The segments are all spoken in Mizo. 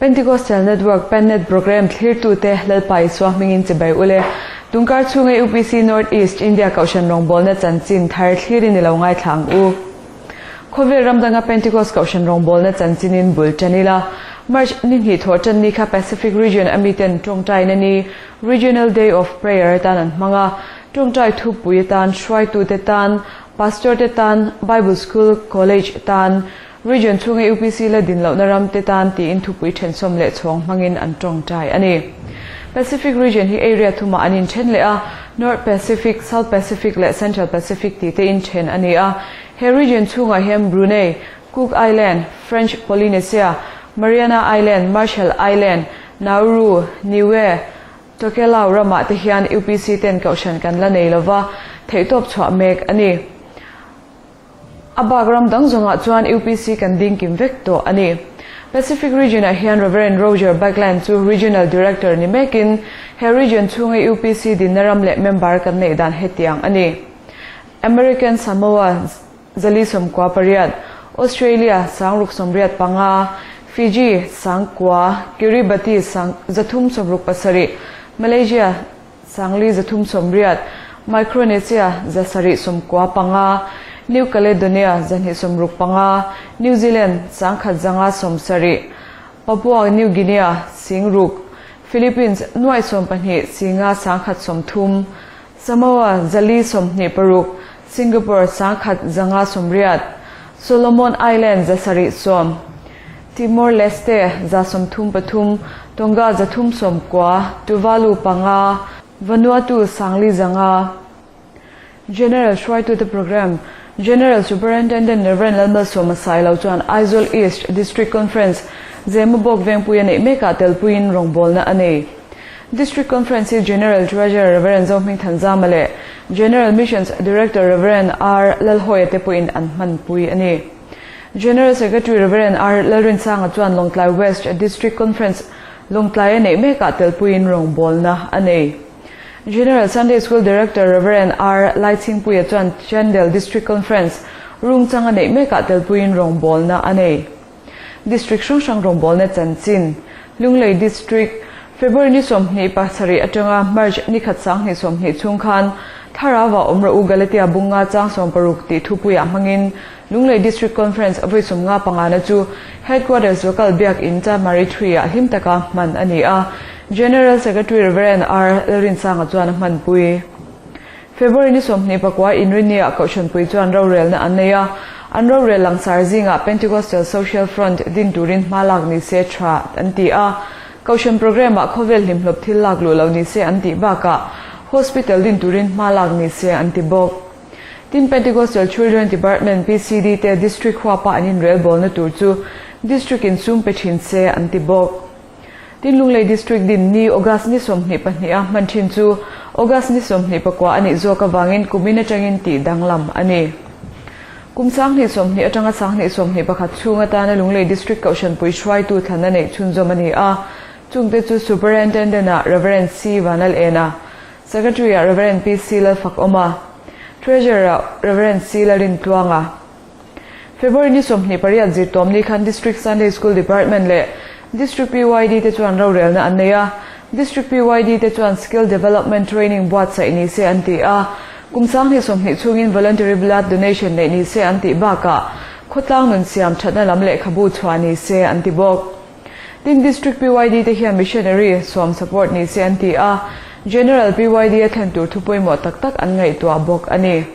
Pentecostal Network Pennet Programme thlirtute Lalpa Isua hmingin chibai ule. Tungkar chhunga UPC North East India Kohhran rawngbawlna chanchin thar thlirin i lo ngaithla ang u. Khawvel ram danga Pentecost Kohhran rawngbawlna chanchinin bul tan ila. March ni hnih thawh tan ni kha Pacific Region a miten tawngtaina ni, Regional Day of Prayer, atan an hmang a. Tawngtai thupui atan hruaitute tan, Pastor te tan, Bible School, College tan, Region chhunga UPC la din lohna ram te tan tiin thupui thensawm leh chhawng hmangin an tawngtai a ni. Pacific Region hi area thumah an inthen leh a, North Pacific, South Pacific leh Central Pacific tih te inthen a ni a. He region chhungah hian Brunei, Cook Island, French Polynesia, Mariana Island, Marshall Island, Nauru, Niue, Tokelau ramah te hian UPC ten kohhran kan la nei lova, theihtawp chhuah mek a ni. A bak ram dang zawngah chuan UPC kan ding kim vek tawh a ni. Pacific Region ah hian Rev. Roger Buckland chu Regional Director ni mekin he region chhunga UPC dinna ram leh member kan neih dan hetiang a ni. American Samoa zali 98, Australia 665, Fiji 9000, Kiribati 367, Malaysia 480, Micronesia 795, New Caledonia 265, New Zealand 1570, Papua New Guinea 6000, Philippines 12 5 130, Samoa 426, Singapore 1180, Solomon Island 710, Timor Leste 133, Tonga 390, Tuvalu 5, Vanuatu 405. General hruaitute Programme, General Superintendent Rev. Lalmalsawma Sailo chuan Aizawl East District Conference Zemabawk Vengpui a neih mekah telpuiin rawngbawlna a nei. District Conference hi General Treasurer Rev. Zohmingthanzama leh General Missions Director Rev. R. Lalhawia te pawhin an hmanpui a ni. General Secretary Rev. R. Lalrinsanga chuan Lawngtlai West District Conference Lawngtlai a neih mekah telpuiin rawngbawlna a nei. General Sunday School Director Rev. R. Laichhingpuia chuan Chandel District Conference Rungchang a neih mekah telpuiin rawngbawlna a nei. District hrang hrang rawngbawlna chanchin, Lunglei District, February ni 27 atanga March ni khat 2020 chhung khan Thlarauva awm rawh u Galatia bunga chang 60 tih thupuiah hmangin Lunglei District Conference vawi 55 na chu Headquarters Local Biak In Chanmari Three ah hlim taka hman a ni a, General Secretary Rev. R. Lalrinsanga chuan a hmanpui. February ni 29 inrinni ah Kohhranpui chuan rorelna an nei a, an rorel langsar zingah Pentecostal Social Front din turin hma lak ni se tha an ti a, Kohhran programme ah khawvel hlimhlawp thil lak luh lo ni se an tih bakah Hospital din turin hma lak ni se an ti bawk. Tin Pentecostal Children Department, PCD, te District huapa an inrelbawlna tur chu District in sum pe thin se an ti bawk. Tin Lunglei District din ni August ni 22 a hman thin chu August ni 24 a nih zawk avangin kumin atangin tih danglam a ni. Kum 2020 atanga 2021 chhung atana Lunglei District Kohhranpui hruaitu thlanna neih chhunzawm a ni a, chungte chu Superintendent-ah Rev. C. Vanlalena, Secretary-ah Rev. PC Lalfakawma, Treasurer-ah Rev. C. Lalrintluanga. February ni 28 zirtawm ni khan District Sunday School Department leh District PYD te chuan rorelna an nei a, District PYD te chuan Skill Development Training buatsaih ni se an ti a, kum 2020 chhungin Voluntary Blood Donation neih ni se an tih bakah khawtlang nun siam thatna lam lehkhabu chhuah ni se an ti bawk. Tin District PYD te hian Missionary sawm support ni se an ti a, General PYD a thlen tur thu pawimawh tak tak an ngaihtuah bawk a ni.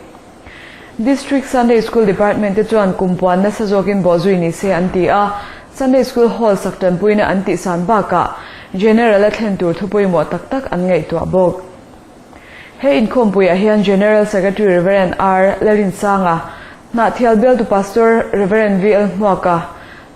District Sunday School Department te chuan kum puan nasa zawkin bawhzui ni se an ti a, Sunday School Hall sak tanpuina an tihsan bakah General a thlen tur thu pawimawh tak tak an ngaihtuah bawk. He inkhawmpuiah hian General Secretary Rev. R. Lalrinsanga, Hnahthial Bialtu Pastor Rev. VL Hmuaka,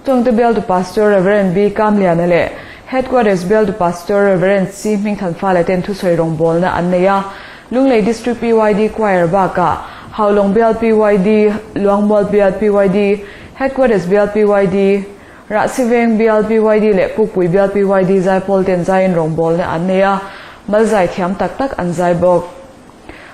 Chawngte Bialtu Pastor Rev. B. Kamliana leh Headquarters Bialtu Pastor Rev. C. Hmingthanfa leh ten thusawi rawngbawlna an nei a. Lunglei District PYD Choir bakah Haulawng Bial PYD, Luangmual Bial PYD, Headquarters Bial PYD, Rahsiveng Bial PYD leh Pukpui Bial PYD zaipawl ten zaiin rawngbawlna an nei a, mal zai thiam tak tak an zai bawk.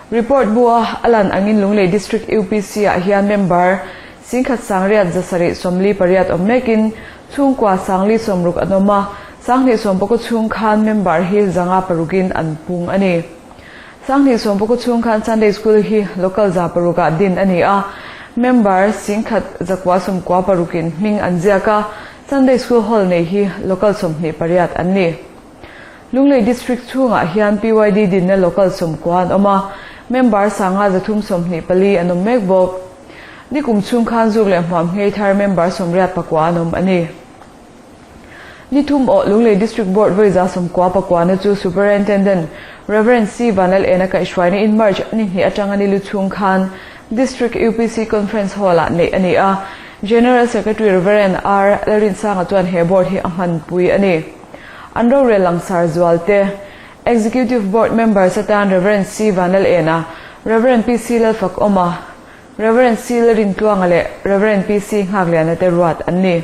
Report bua a lan angin Lunglei District UPC ah hian member 1748 awm mekin. Chhungkua 40 60 an awm a, 20 19 chhung khan member hi 500 parukin an pung a ni. 20 19 chhung khan Sunday School hi local 600 ah din a ni a, member 10 196 parukin hming an ziak a, Sunday School Hall nei hi local 28 an ni. Lunglei District chhungah hian PYD dinna local 90 an awm a, member 5,324 an awm mek bawk. Nikum chhung khan zuk leh hmuam nghei thar member 89 an awm a ni. Ni thum aw Lunglei District Board vawi 99 na chu Superintendent Rev. C. Vanlal Ena kaihhruaina in March ni hnih atanga ni lu chhung khan District UPC Conference Hall ah neih a ni a, General Secretary Rev. R. Lalrinsanga chuan he board hi a hmanpui a ni. An rorel langsar zual te Executive Board members atan Rev. C. Vanlal Ena, Rev. PC Lalfak Awma, Rev. C. Lalrintluanga leh Rev. PC Nghakliana te ruat an ni.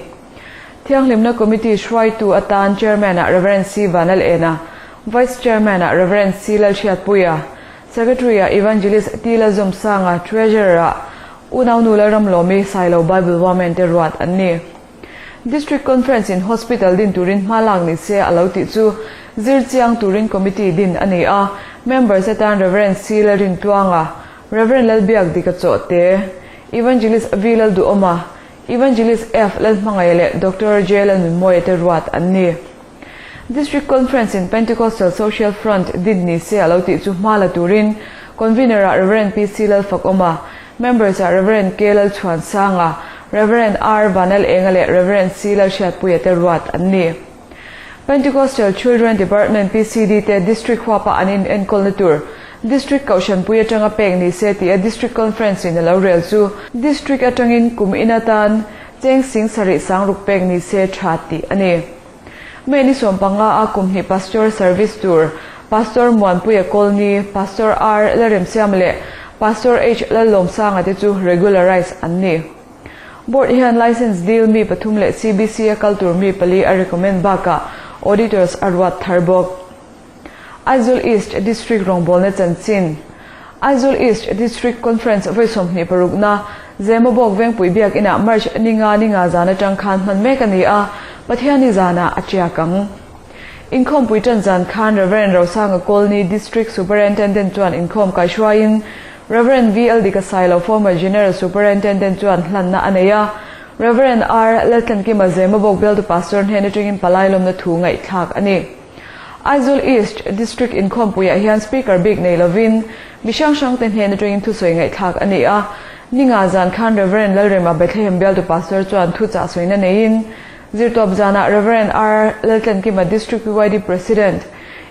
Thianghlimna Committee hruaitu atan Chairman ah Rev. C. Vanlal Ena, Vice Chairman ah Rev. C. Lalhriatpuia, Secretary ah Evangelist T. Lalzawmsanga, Treasurer ah Unaunu Lalramlawmi Sailo Bible Women te ruat an ni. District Conference in Hospital din turin hma lak ni se a lo tih chu zir chiang turin Committee din a ni a, members atan Rev. C. Lalrintluanga, Rev. Lalbiak Dika Chawhte, Evangelist V. Lalduhawma, Evangelist F. Lalhmangaia leh Doctor J. Lalnunmawia te ruat an ni. District Conference in Pentecostal Social Front din ni se a lo tih chu hma la turin Convener ah Rev. PC Lalfakawma, Members ah Rev. K. Lalchhuansanga, Rev. R. Vanal Enga leh Rev. C. Lalhriatpuia te ruat an ni. Pentecostal Children Department PCD te District huapa an in enkawlna tur District Kohhranpui atanga pek ni se tih a District Conference in a lo rel chu District atangin kum in atan cheng 7,000 sangruk pek ni se tha tih a ni. May ni 15 a kum hnih Pastor Service tur Pastor Muanpuia Kawlni, Pastor R. Lalremsiam leh Pastor H. Lallawmsanga te chu regularize an ni. Board hian license deal mi pathum leh CBC a kal tur mi pali a recommend bakah auditors a ruat thar bawk. Aizawl East District rawngbawlna chanchin Aizawl East District Conference vawi 26 na Zemabawk Vengpui biak inah March ni nga ni nga zan atang khan hman mek a ni a, Pathiani zanah a tiak ang. Inkhawmpui tan zan khan Rev. Rosanga Kawlni District Superintendent chuan inkhawm kaihruaiin Rev. V. L. Dika Sailo Former General Superintendent chuan hlanna a nei a, Rev. R. Laltlankima Zemabawk bialtu Pastor hnen atangin palai lawmna thu ngaihthlak a ni. Aizawl East District inkhawmpuiah hian Speaker bik nei lovin mi hrang hrang te hnen atangin thusawi ngaihthlak a ni a. Ni nga zan khan Rev. Lalrema Bethlehem bialtu Pastor chuan thu chah sawina neiin zirtawp zanah Rev. R. Laltlankima District PYD President,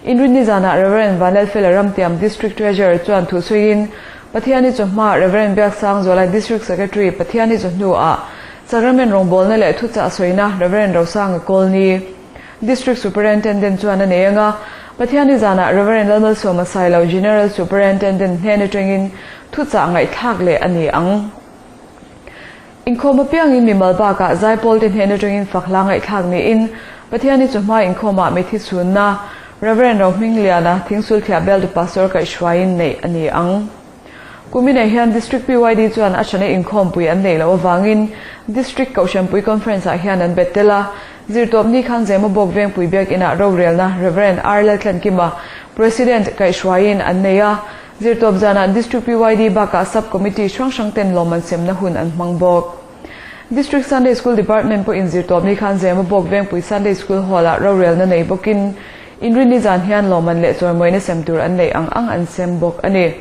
Inrinni zanah Rev. Vanlalfela Ramtiam District Treasurer chuan thu sawiin Pathiani chawhma Rev. Biaksangzuala District Secretary Pathiani chawhnuah Sacrament rawngbawlna leh thu chah sawina Rev. Rosanga Kawlni District Superintendent chuan a nei anga, Pathiani zanah Rev. Lalmalsawma Sailo General Superintendent hnen atangin thu chah ngaihthlak leh a ni ang. Inkhawm apiangin mimal bakah zaipawl te hnen atangin fak hla ngaihthlak niin Pathiani chawhma inkhawmah mithi chhunna Rev. Rohmingliana Thingsulthiah Bialtu Pastor kaihhruaiin neih a ni ang. Kuminah hian District PYD chuan a hrana inkhawmpui an neih loh avangin District Kohhranpui Conference ah hian an bet tel a, zirtawp ni khan Zemabawk Vengpui biak inah rorelna Rev. R. Laltlankima, President, kaihhruaiin an nei a, zirtawp zanah District PYD bakah Sub Committee hrang hrang ten lawmman semna hun an hmang bawk. District Sunday School Department pawhin zirtawp ni khan Zemabawk Vengpui Sunday School Hall ah rorelna nei bawkin Inrinni zan hian lawmman leh chawimawina sem tur an neih ang ang an sem bawk a ni.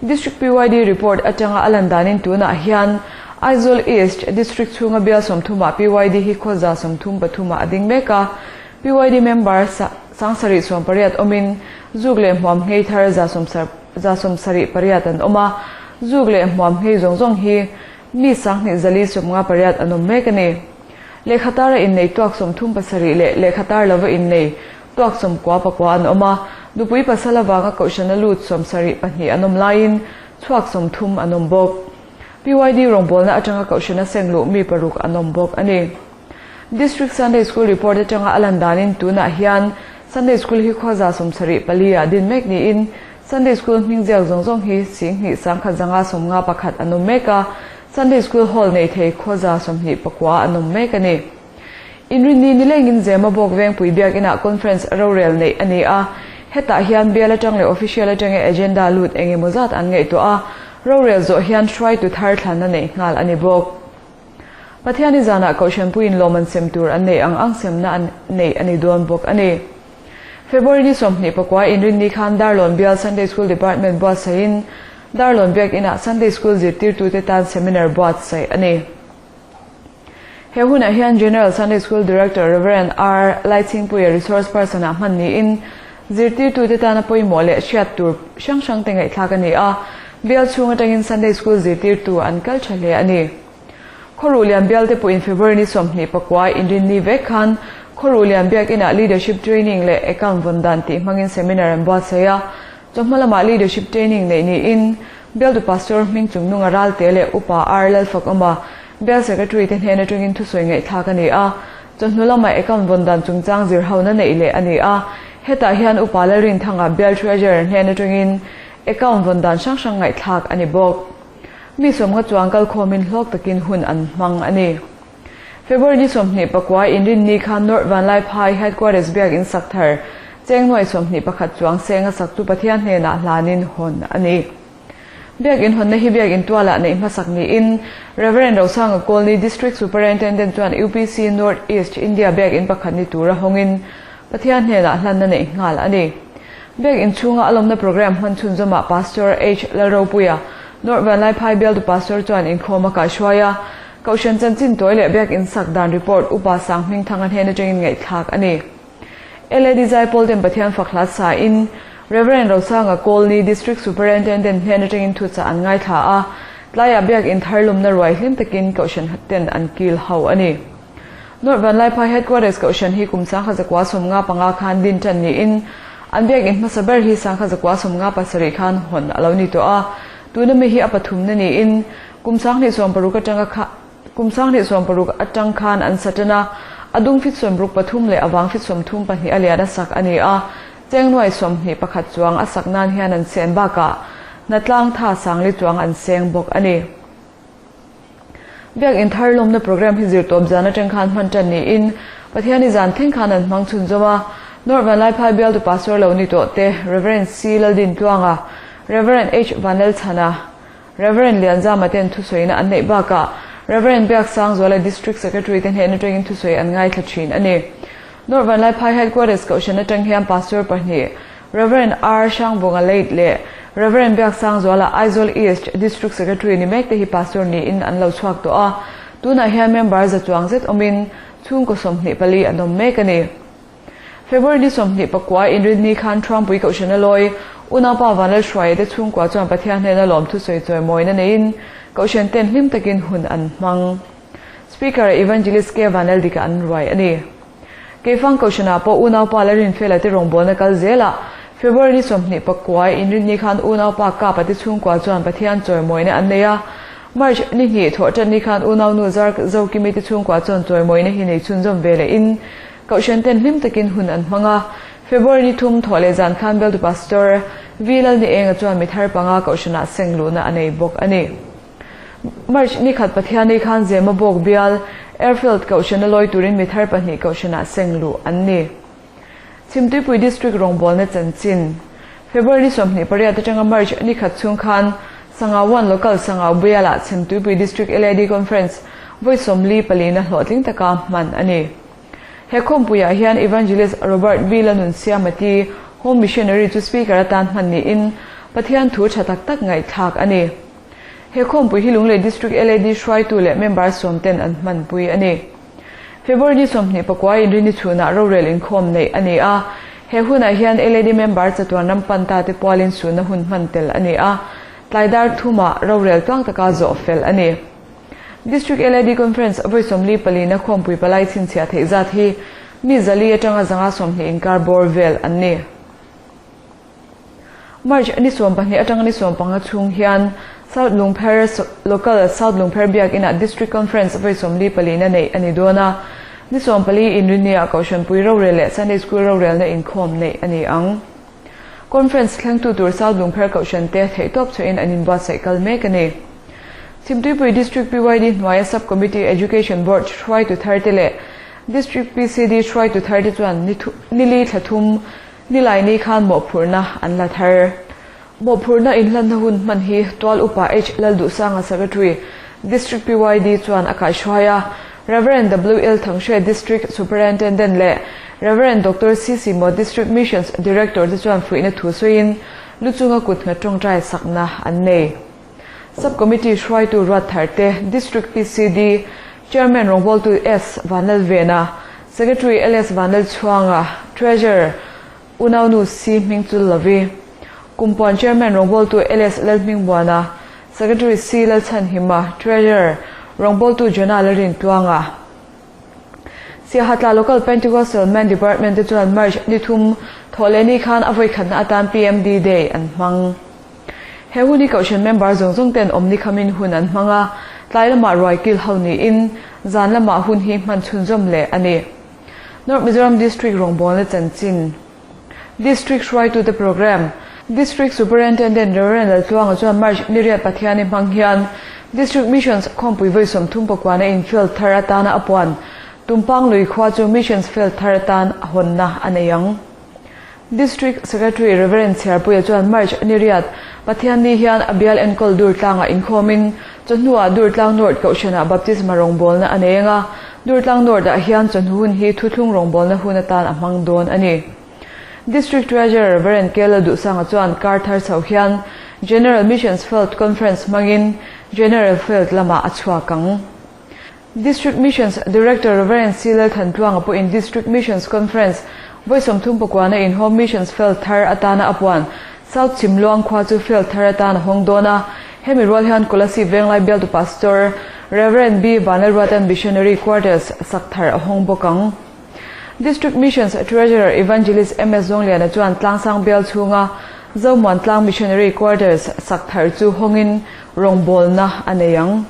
District PYD report atanga a lan danin tunah hian Aizawl East District chhunga bial 30 ah PYD hi khawza 33 ah a ding mek a, PYD member 798 awmin zuk leh hmuam nghei thar 178 an awm a, zuk leh hmuam nghei zawng zawng hi mi 2458 an awm mek a ni. Lehkha tara innei tuak 37 leh lehkha tar lova innei tuak 99 an awm a, nupui pasal avanga kohhrana lut 72 an awm laiin chhuak 30 an awm bawk. PYD rawngbawlna atanga kohhrana seng luh mi paruk an awm bawk a ni. District Sunday School report atanga a lan danin tunah hian Sunday School hi khawza 74 ah din mek niin Sunday School hming ziak zawng zawng hi 2151 an awm mek a, Sunday School Hall nei thei khawza 29 an awm mek a ni. Inrinni nilengin Zemabawk Vengpui Biakinah Conference rorel neih a ni a, hetah hian bial atang leh official atanga agenda lut eng emaw zat an ngaihtuah a, rorel zawh hian hruaitu thar thlanna neih nghal a ni bawk. Pathiani zanah Kohhranpuiin lawm an sem tur an neih ang ang semna an neih a ni dawn bawk a ni. February ni 24 inrinni khan Darlawn Bial Sunday School Department buatsaihin Darlawn Biakinah Sunday School zirtirtute tan seminar buatsaih a ni. He hunah hian General Sunday School Director Rev. R. Laichhingpuia resource person-ah hman niin zirtirtute tana pawimawh leh hriat tur hrang hrangte ngaihthlak a ni a, bial chhung atangin Sunday School zirtirtu an kal tha hle a ni. Khawruhlian bialte pawhin February ni 29 inrinni vek khan Khawruhlian Biakinah Leadership Training leh Account vawn dan tih hmangin seminar an buatsaih a, chawhma lamah Leadership Training neih niin Bialtu Pastor hming chungnunga Ralte leh Upa R Lalfakawma Bial Secretary te hnen atangin thusawi ngaihthlak a ni a, chawhnu lamah account vawn dan chungchang zir hona neih leh a ni a, hetah hian Upa Lalrinthanga Bial Treasurer hnen atangin account vawn dan hrang hrang ngaihthlak a ni bawk. Mi sawmnga chuang kalkhawmin hlawk takin hun an hmang a ni. February ni 29 inrinni khan North Vanlaiphai Headquarters biakin sak thar cheng nuai 21 chuang senga sak chu Pathian hnenah hlanin hawn a ni. Biakin hawnna hi biakin tualah neih hmasak niin Reverend Rosanga Kawlni District Superintendent chuan UPC North East India biakin pakhat ni tura hawngin Pathian hnenah hlanna neih nghal a ni. Biakin chhunga a lawmna program hman chhunzawmah Pastor H Lalropuia, North Vanlaiphai bialtu Pastor chuan inkhawm a kaihruai a, Kohhran chanchin tawi leh biakin sak dan report Upa Sang Hmingthanga hnen atangin ngaihthlak a ni. LAD Zaipawl ten Pathian fak hla sain Rev. Rosanga Kawlni District Superintendent hnen atangin thuchah an ngaithla a, tlaiah biakin thar lumna ruai hlim takin Kohhran ten an kil ho a ni. North Vanlaiphai Headquarters Kohhran hi kum 1955 khan din tan niin an biakin hmasa ber hi 1957 khan hawn a lo ni tawh a, tuna mi hi a pathumna niin Kum 2060 atanga kha Kum 2060 atang khan an sa tan a, a dung fit 63 leh a vang fit 32 a lian a sak a ni a, cheng nuai 21 chuang a sak nan hian an sen bakah hnatlang tha sangli chuang an seng bawk a ni. Biakin thar lawmna program hi zirtawp zan atang khan hman tan niin Pathiani zan thleng khan an hmang chhunzawm a, North Vanlaiphai bialtu pastor lo ni tawh te Rev. C Laldintluanga, Rev. H Vanlalchhana, Rev. Lianzama ten thusawiina an neih bakah Rev. Biaksangzuala District Secretary te hnen atangin thusawi an ngaithla thin a ni. North Vanlaiphai Headquarters Kohhran atang hian Pastor pahnih Rev. R Hrangvunga Late leh Rev. Biaksangzuala Aizawl East District Secretary ni mek te hi Pastor niin an lo chhuak tawh a, tunah hian member za chuang zet awmin chhungkaw 24 an awm mek a ni. February ni 29 inrinni khan Trumpui Kohhran a lawi unaupa Vanlalhruaia te chhungkua chuan Pathian hnena lawm thusawi chawimawina neiin Kohhran ten hlim takin hun an hmang. Speaker Evangelist K Vanlaldika an ruai a ni. Keifang Kohhranah pawh unaupa Larinfela te rawngbawlna kal zelah February ni 29 inrinni khan unaupa Kapa te chhungkua chuan Pathian chawimawina an nei a, March ni hnih thawh tan ni khan unaunu Zark Zokimi te chhungkua chuan chawimawina hi nei chhunzawm ve lehin Kohhran ten hlim takin hun an hmang a, February ni thum thawh leh zan khan Bialtu Pastor V Lalnienga chuan mi thar panga Kohhranah seng luhna a nei bawk a ni. March ni khat Pathiani khan Zema Bawk bial Airfield Kohhrana lawi turin mi thar pahnih Kohhranah seng luh an ni. Chhimtuipui District rawngbawlna chanchin February ni 28 atanga March ni khat chhung khan Sangau One Local Sangau bialah Chhimtuipui District LAD Conference vawi 44 na hlawhtling taka hman a ni. He khawmpuiah hian Evangelist Robert V Lalnunsiamati Home Missionary chu speaker atan hman niin Pathian thu tha tak tak ngaihthlak a ni. He khawmpui hi Lunglei District LAD hruaitu leh member sawm ten an hmanpui a ni. February ni 29 inrini chhunah rorel inkhawm neih a ni a, he hunah hian LAD member chatuan ram pan ta te pualin sunna hun hman tel a ni a, tlaidar thumah rorel tluang taka zawh fel a ni. District LAD Conference vawi 44 na khawmpui palai chhinchhiah theih zat hi mi zali atanga zanga 20 inkar bawr vel an ni. March ni 12 atanga ni 15 chhung hian South Lungpher Local South Lungpher Biakinah District Conference vawi 44 na neih a ni dawn a, ni 14 inrinniah Kohhranpui rorel leh Sunday School rorelna inkhawm neih a ni ang. Conference thlengtu tur South Lungpher Kohhran te theihtawp chhuahin an inbuatsaih kal mek a ni. Chhimtuipui District PYD hnuaia Sub Committee Education Board hruaitu thar te leh District PCD hruaitu thar te chuan nili thla thum Nilaini khan mawhphurhna an la thar. Mawhphurhna inhlanna hun hman hi Tual Upa H Lalduhsanga Secretary, District PYD chuan a kaihhruai a, Rev. WL Thanghre District Superintendent leh Rev. Doctor CC Maw District Missions Director te chuan fuihna thu sawiin lu chunga kut nghat tawngtai sakna an nei. Sub Committee hruaitu ruat thar te District PCD Chairman rawngbawltu S Vanlalvena, Secretary LS Vanlalchhuanga, Treasurer Unaunu C Hmingchul Lovi, Kumpuan Chairman rawngbawltu LS Lalhmingbuana, Secretary C Lalchhanhima, Treasurer rawngbawltu Jonah Lalrintluanga. Siahatla Local Pentecostal Men Department te chuan March ni thum thawhlehni khan a vawikhatna atan PMD Day an hmang. He hun hi Kohhran member zawng zawng ten awmni khamin hun an hmang a, tlai lamah ruai kil ho niin zan lamah hun hi hman chhunzawm leh a ni. North Mizoram District rawngbawlna chanchin District hruaitute Programme District Superintendent Rev. Laltluanga chuan March ni riat Pathiani hmang hian District Missions khawmpui vawi 30 kuana infield thar atana a puan Tumpang lui khua chu Missions field thar atan a hawnna a nei ang. District Secretary Rev. Chhiarpuia chuan March ni riat Pathianni hian a bial enkawl Durtlangah inkhawmin chawhnuah Durtlang North Kohhranah Baptisma rawngbawlna a nei anga, Durtlang North-ah hian chawhnu hun hi thuthlung rawngbawlna hun atan a hmang dawn a ni. District Treasurer Rev. K. Lalduhsanga chuan kar thar chho hian General Missions Field Conference hmangin General Field lamah a chhuak ang. District Missions Director Rev. C. Lalthantluanga pawhin District Missions Conference vawi 39 na inhawm Missions Field thar atana a puan South Chhimluang khua chu Field thar atan a hawng dawn a. Hemi rual hian Kolasib Venglai bialtu Pastor Rev. B. Vanlalruatan Missionary Quarters sak thar a hawng bawk ang. District Missions Treasurer Evangelist MS Zawngliana chuan Tlangsang bial chhunga Zomuan Tlang Missionary Quarters sak thar chu hawngin rawngbawlna a nei ang.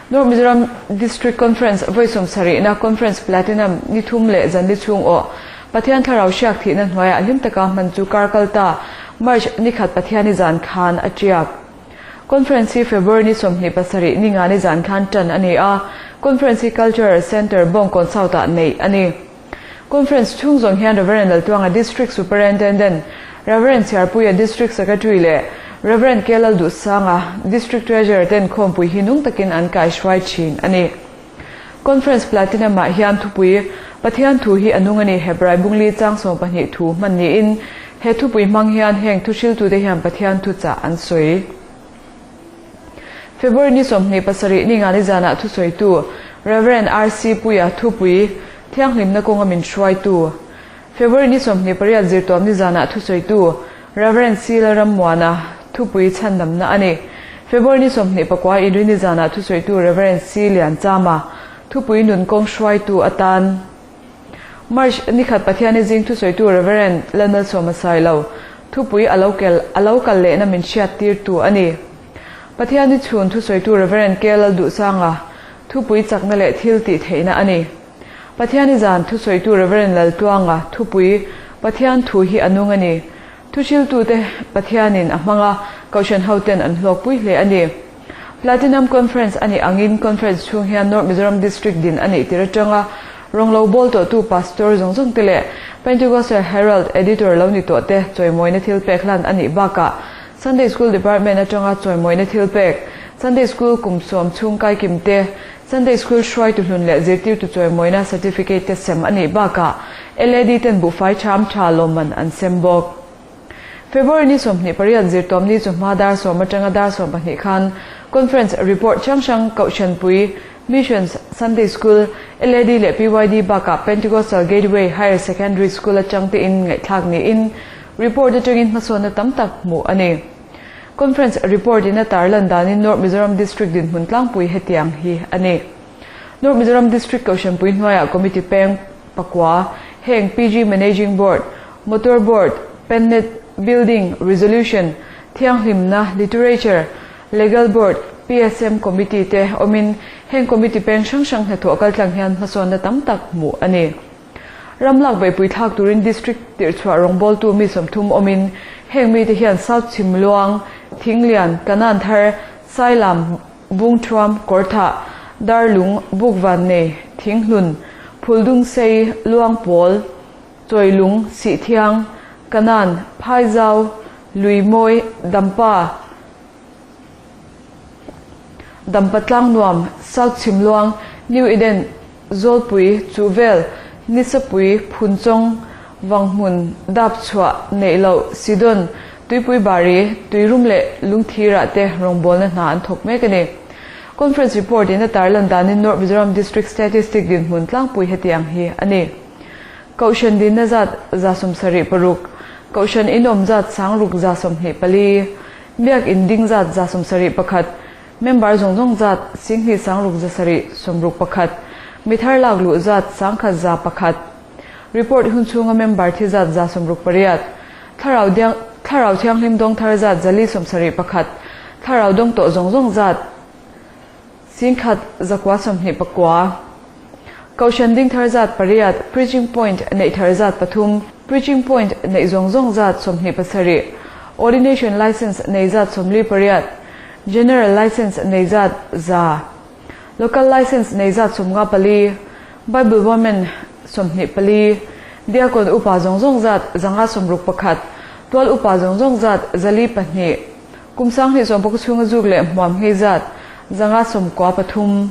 North Mizoram District Conference vawi 70na Conference Platinum ni thum leh zanli chhung aw Pathian thlarau hriak thihna hnuaiah hlim taka hman chu kar kal ta March ni khat Pathiani zan khan a tiak. Conference hi February ni 27 ni nga ni zan khan tan a ni a, Conference hi Cultural Centre Bawngkawn South ah neih a ni. Conference chhung zawng hian Rev. Laltuanga District Superintendent, Rev. Chhiarpuia District Secretary leh Rev. K. Lalduhsanga District Treasurer ten khawmpui hi nung takin an kaihruai thin a ni. Conference Platinum ah hian thupui Pathian thu hi a nung a ni Hebrai Bungli chang 12 thu hman niin he thupui hmang hian heng thu hriltute hian Pathian thu chah an sawi. February ni 27 ni nga ni zanah thusawitu Rev. RC Puia thupui Thianghlimna kawnga min hruaitu February ni 28 zirtawm ni zanah thusawitu Rev. C Lalrammuana thupui chhandamna a ni. February ni 29 inri ni zanah thusawitu Rev. C Lianchama thupui nun kawng hruaitu atan March ni khat Pathiani zing thusawitu Rev. Lalmalsawma Sailo thupui a lo kel a lo kal lehna min hriat tirtu a ni. Pathiani chhun thusawitu Rev. K Lalduhsanga thupui chakna leh thil tih theihna a ni. Pathiani zan thusawitu Rev. Laltluanga thupui Pathian thu hi a nung a ni. Thuhriltute Pathianin a hmang a, Kohhran hoten an hlawkpui hle a ni. Platinum Conference a nih angin Conference chhung hian North Mizoram District din a nih tir atanga rawng lo bawl tawhtu Pastor zawng zawng te leh Pentecostal Herald Editor lo ni tawh te chawimawina thil pek hlan a nih bakah Sunday School Department atanga chawimawina thil pek Sunday School kum sawm chhung kaikim te Sunday School hruaitu hlun leh zirtirtu chawimawina Certificate te sem a nih bakah LAD ten buhfai tham tha lawmman an sem bawk. February ni 28 zirtawm ni chu hma dar sawm atanga dar 12 khan Conference Report hrang hrang Kohhranpui, Missions, Sunday School, LAD leh PYD bakah Pentecostal Gateway Higher Secondary School atang te in ngaihthlak niin report atangin hmasawnna tam tak hmuh a ni. Conference Report in a tarlan danin North Mizoram District dinhmun tlangpui hetiang hi a ni. North Mizoram District Kohhranpui hnuaiah Committee peng pakua heng PG Managing Board, Motor Board, Pennet, Building, Resolution, Thianghlimna, Literature, Legal Board, PSM Committee te awmin heng committee peng hrang hrang hnathawh kaltlang hian hmasawnna tam tak hmuh a ni. Ramlak beihpui thlak turin District tirhchhuah rawngbawltu mi 30 awmin heng mite hian South Chhimluang, Thinglian, Kanan Thar, Sailam, Bungthuam, Kawrthah, Darlung, Bukvan nei, Thinghlun, Phuldungsei, Luangpawl, Chawilung, Sihthiang, Kanan, Phaizau, Luimawi, Dampa, Dampa Tlangnuam, South Chhimluang, New Eden, Zawlpui, Chuhvel, Nisapui, Phunchawng, Vanghmun, Dapchhuah, Neihloh, Sidon, Tuipui Bari, Tuirum leh Lungthirah te rawngbawlna hna an thawk mek a ni. Conference report in a tarlan danin North Mizoram District Statistic dinhmun tlangpui hetiang hi a ni. Kohhran dinna zat 76, Kohhran inawm zat 6024, Biakinn ding zat 71, Member zawng zawng zat 2661, Mithar lak luh zat 1101, Report hun chhunga member thi zat 68, Thlarau Thlarau Thianghlim dawng thar zat 471, Thlarau dawng tawh zawng zawng zat 1929. Kohhran ding thar zat pariat, Preaching Point neih thar zat pathum, Preaching Point neih zawng zawng zat 27, Ordination License nei zat 48, General License nei zat 100, Local License nei zat 54, Bible Women 24, Diakon upa zawng zawng zat 561, Tual upa zawng zawng zat 402, Kum 2016 chhunga zuk leh hmuam nghei zat 593.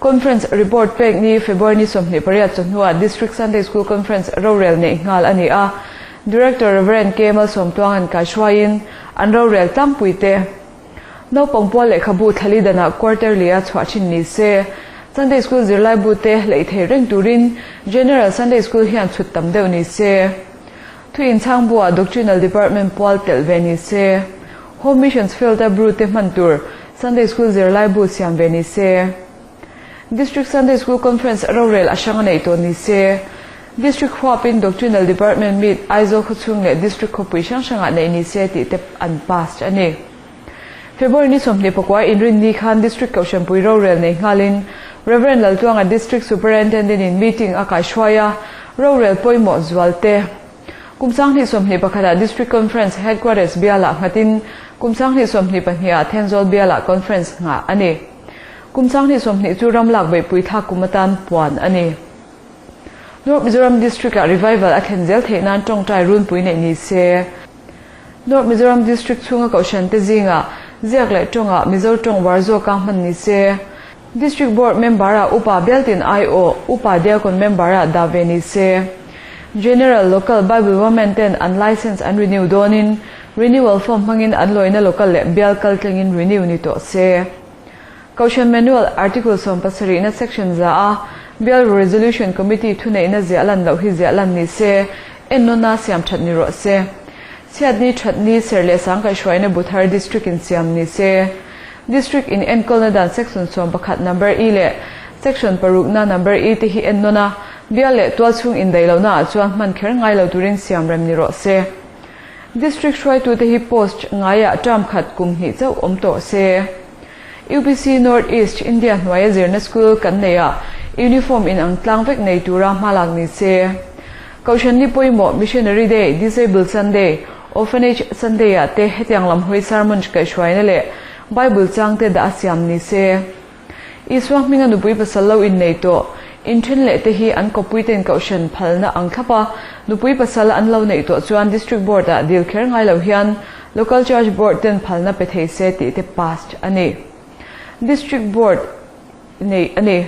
Conference report pek ni February ni 28 chawhnuah District Sunday School Conference rorel neih nghal a ni a. Director Rev. K Malsawmtuanga'n kaihruaiin an rorel tlangpui te. Naupang pual lehkhabu thlali danah quarterly a chhuah thin ni se. Sunday School zirlaibu te hleih thei reng turin General Sunday School hian chhut tam deuh ni se. Thu inchhang buah Doctrinal Department pual telh ve ni se. Home Missions Field-a Bru te hman tur Sunday School zirlaibu siam ve ni se. District Sunday School Conference rorel a hrang a neih tawh ni se. District huapin Doctrinal Department meet Aizawl khawchhung leh District khawpui hrang hrangah neih ni se tih te an passed a ni. February ni 24 inrinni khan District Kohhranpui rorel nei nghalin Rev. Laltluanga District Superintendent in meeting a kaihruai a, rorel pawimawh zual te. Kum 2021 ah District Conference Headquarters bialah nghatin kum 2022 ah Thenzawl bialah Conference nghah a ni. Kum 2020 chu ram lak beihpui thlak kum atan puan a ni. North Mizoram District ah Revival a thlen zel theih nan tawngtai runpui neih ni se. North Mizoram District chhunga kohhran te zingah ziak leh tawngah Mizo tawng uar zawka hman ni se. District Board member-ah Upa Bialtin aiawh Upa Diakon member-ah dah ve ni se. General Local Bible Women ten an license an renew dawnin renewal form hmangin an lawina local leh bial kal tlengin renew ni tawh se. Kohhran Manual Article 70 na Section za a Bial Resolution Committee thuneihna ziah lan loh hi ziah lan ni se, ennawna siam that ni rawh se. Chhiatni thatni ser leh sang kaihhruaina bu thar District in siam ni se. District in enkawlna dan Section 11 Number I leh Section paruk na Number I te hi ennawna bial leh tualchhung indaih lohna ah chuan hman kher ngai lo turin siam rem ni rawh se. District hruaitute hi post ngaiah term khat kum hnih chauh awm tawh se. UPC North East India hnuaia zirna school kan nei a, uniform in ang tlang vek nei tura hma lak ni se. Kohhran ni pawimawh Missionary Day, Disabled Sunday, Orphanage Sunday ah te hetiang lam hawi sermon kaihhruaina leh Bible chang te dah a siam ni se. Isua hminga nupui pasal lo innei tawh, inthen leh te hi an kawppuiten kohhran phalna ang thlap a, nupui pasal an lo neih tawh chuan District Board ah dil kher ngai lo hian Local Church Board ten phalna pe thei se tih te passed a ni. District Board neih a ni.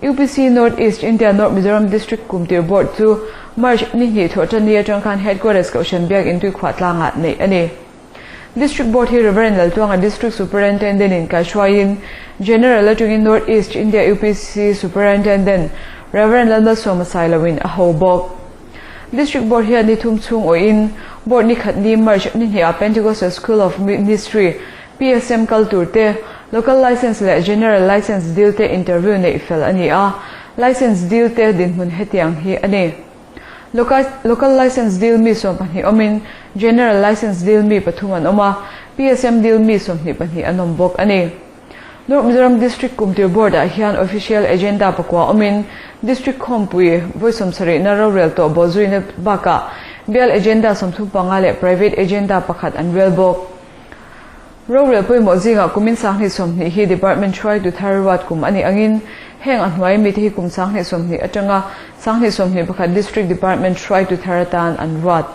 UPC North East India North Mizoram District Kumtir Board chu March ni hnih thawh tan ni atang khan Headquarters Kohhran Biak Intui Khuahtlangah neih a ni. District Board hi Rev. Laltuanga District Superintendent in kaihruaiin General atangin North East India UPC Superintendent Rev. Lalmalsawma Sailoin a ho bawk. District Board hian ni thum chhung awhin Board ni khat ni March ni hnih ah Pentecostal School of Ministry, PSM, kal tur te, Local License leh General License dil te interview neih fel a ni a, License dil te dinhmun hetiang hi a ni. Local License dil mi 12 awmin General License dil mi pathum an awm a, PSM dil mi 22 an awm bawk a ni. North Mizoram District Kumtir Board ah hian Official Agenda pakua awmin District khawmpui vawi 70 na rorel tawh bawhzuina bakah Bial Agenda 35 leh Private Agenda pakhat an rel bawk. Rorel pawimawh zingah kumin 2020 hi Department hruaitu thar ruat kum a nih angin Heng a hnuai mite hi kum 2020 atanga 2021 District Department hruaitu thar atan an ruat.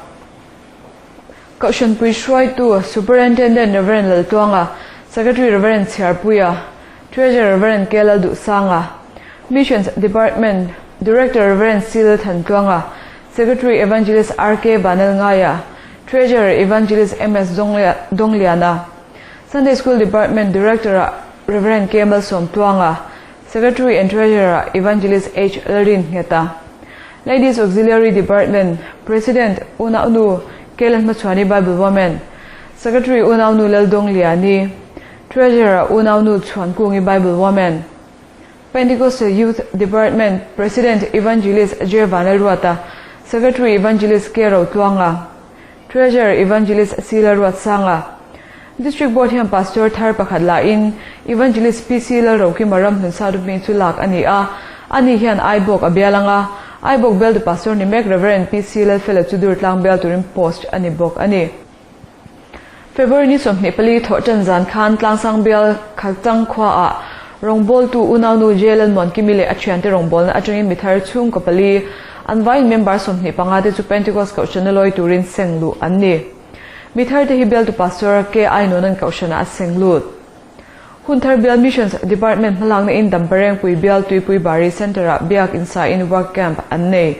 Kohhranpui hruaitu Superintendent Rev. Laltuanga, Secretary Rev. Chhiarpuia, Treasurer Rev. K. Lalduhsanga, Missions Department Director Rev. C. Lalthantluanga, Secretary Evangelist RK Vanlalngaia, Treasurer Evangelist MS Dongliana, Sunday School Department Director Rev. K. Malsawmtluanga, Secretary and Treasurer Evangelist H. Lalrinngeta, Ladies Auxiliary Department President Unaunu K. Lalhmachhuani Bible Women, Secretary Unaunu Laldawngliani, Treasurer Unaunu Chhuankungi Bible Women, Pentecostal Youth Department President Evangelist J. Vanlalruata, Secretary Evangelist K. Rotluanga, Treasurer Evangelist C. Lalruatsanga, District Board hian Pastor thar pakhat lahin Evangelist PC Lalrokima ramhlun Sadupmi chu lak a ni a, ani hian Aibawk a bial anga, Aibawk bialtu Pastor ni mek Rev. PC Lalfela chu Durtlang bial turin post a ni bawk a ni. February ni 24 thawhtan zan khan Tlangsang bial Khalchang khuaah rawngbawltu unaunu J. Lalmuankimi leh a thiante rawngbawlna atangin mi thar chhungkaw pali an vaiin member 25 te chu Pentecost kohhrana lawi turin seng luh an ni. Mi thar te hi bialtu Pastor K. Ainawn an kohhranah a seng lut. Hunthar Bial Missions Department hmalakna in Damparengpui Bial Tuipui Bari Centre-ah biak insain work camp an nei.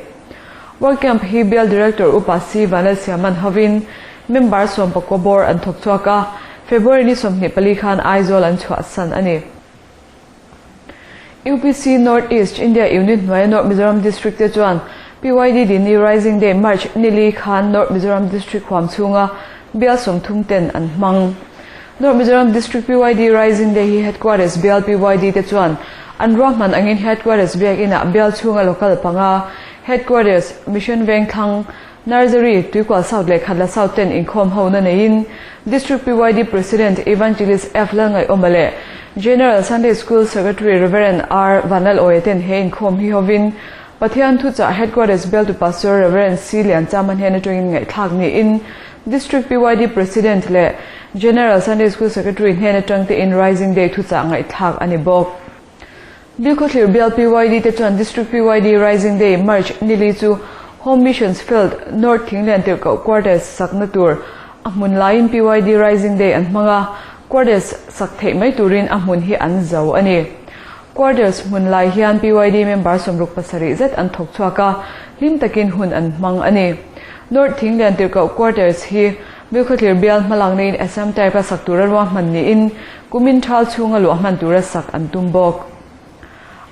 Work camp hi Bial Director Upa C. Vanlalsiaman hovin member 14 bawr an thawk chhuak a, February ni 24 khan Aizawl an chhuahsan a ni. UPC North East India Unit hnuaia North Mizoram District te chuan PYD Dini Rising Day March nili khan North Mizoram District huam chhunga bial 30 ten an hmang. North Mizoram District PYD Rising Day hi Headquarters bial PYD te chuan an ruahman angin Headquarters biakinah bial chhunga local panga Headquarters Mission Vengthlang Nursery, Tuikual South leh Khatla South ten inkhawm ho na neiin District PYD President Evangelist F Lalngaiawma leh General Sunday School Secretary Rev R Vanlaloia ten he inkhawm hi hovin Pathian thuchah Headquarters bialtu Pastor Rev C Lianchama hnen atangin ngaihthlak niin District PYD President leh General Sunday School Secretary hnen atang tein Rising Day thuchah ngaihthlak a ni bawk. Bilkhawthlir bial PYD te chuan District PYD Rising Day March nili chu Home Missions Field, North Thinglen Tirhkoh Quarters sakna tur a hmun laiin PYD Rising Day an hmang a, Quarters sak theih mai turin a hmun hi an zo a ni. Quarters hmun lai hian PYD member 67 zet an thawk chhuak a, hlim takin hun an hmang a ni. North Thinglen Tirhkoh Quarters hi Bilkhawthlir bial hmalak neiin Assam type a sak tura ruahman niin kumin thal chhunga luahman tura sak an tum bawk.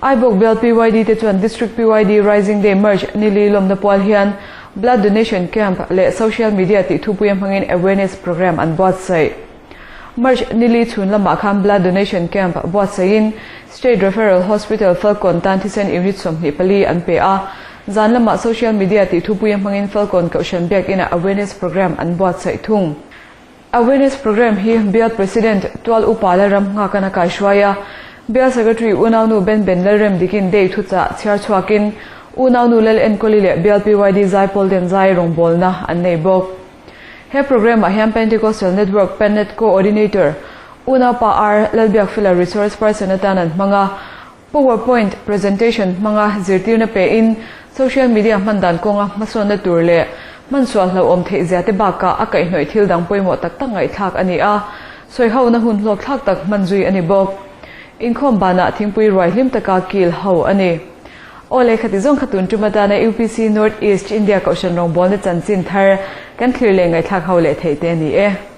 Aibawk bial PYD te chuan District PYD Rising Day March nili lawmna pual hian Blood Donation Camp leh Social Media tih thupuia hmangin Awareness Programme an buatsaih. March nili chhun lamah khan Blood Donation Camp buatsaihin State Referral Hospital Falkawn tan thisen unit 24 an pe a, zan lamah Social Media tih thupuia hmangin Falkawn Kohhran Biakinah Awareness Programme an buatsaih thung. Awareness Programme hi Bial President Tual Upa Lalram Nghakan a kaihruai a, Bial Secretary Unaunu Ben Ben Lalrem dikin day thuchah chhiar chhuakin Unaunu Lal Enkawli leh Bial PYD Zaipawl ten zai rawngbawlna an nei bawk. He programme ah hian Pentecostal Network Pennet Coordinator Unaupa R Lalbiakfela resource person atan an hmang a, PowerPoint presentation hmanga zirtirna pein social media hman dan kawnga hmasawnna tur leh hmansual hlauhawm theih zia te bakah a kaihhnawih thil dang pawimawh tak tak ngaihthlak a ni a, sawihona hun hlawkthlak tak hman zui a ni bawk. Inkhawm banah thingpui ruai hlim taka kil ho a ni. Aw leh khati zawng kha tun tum atana UPC North East India Kohhran rawngbawlna chanchin thar kan thlir leh ngaihthlak ho leh theih te a ni e.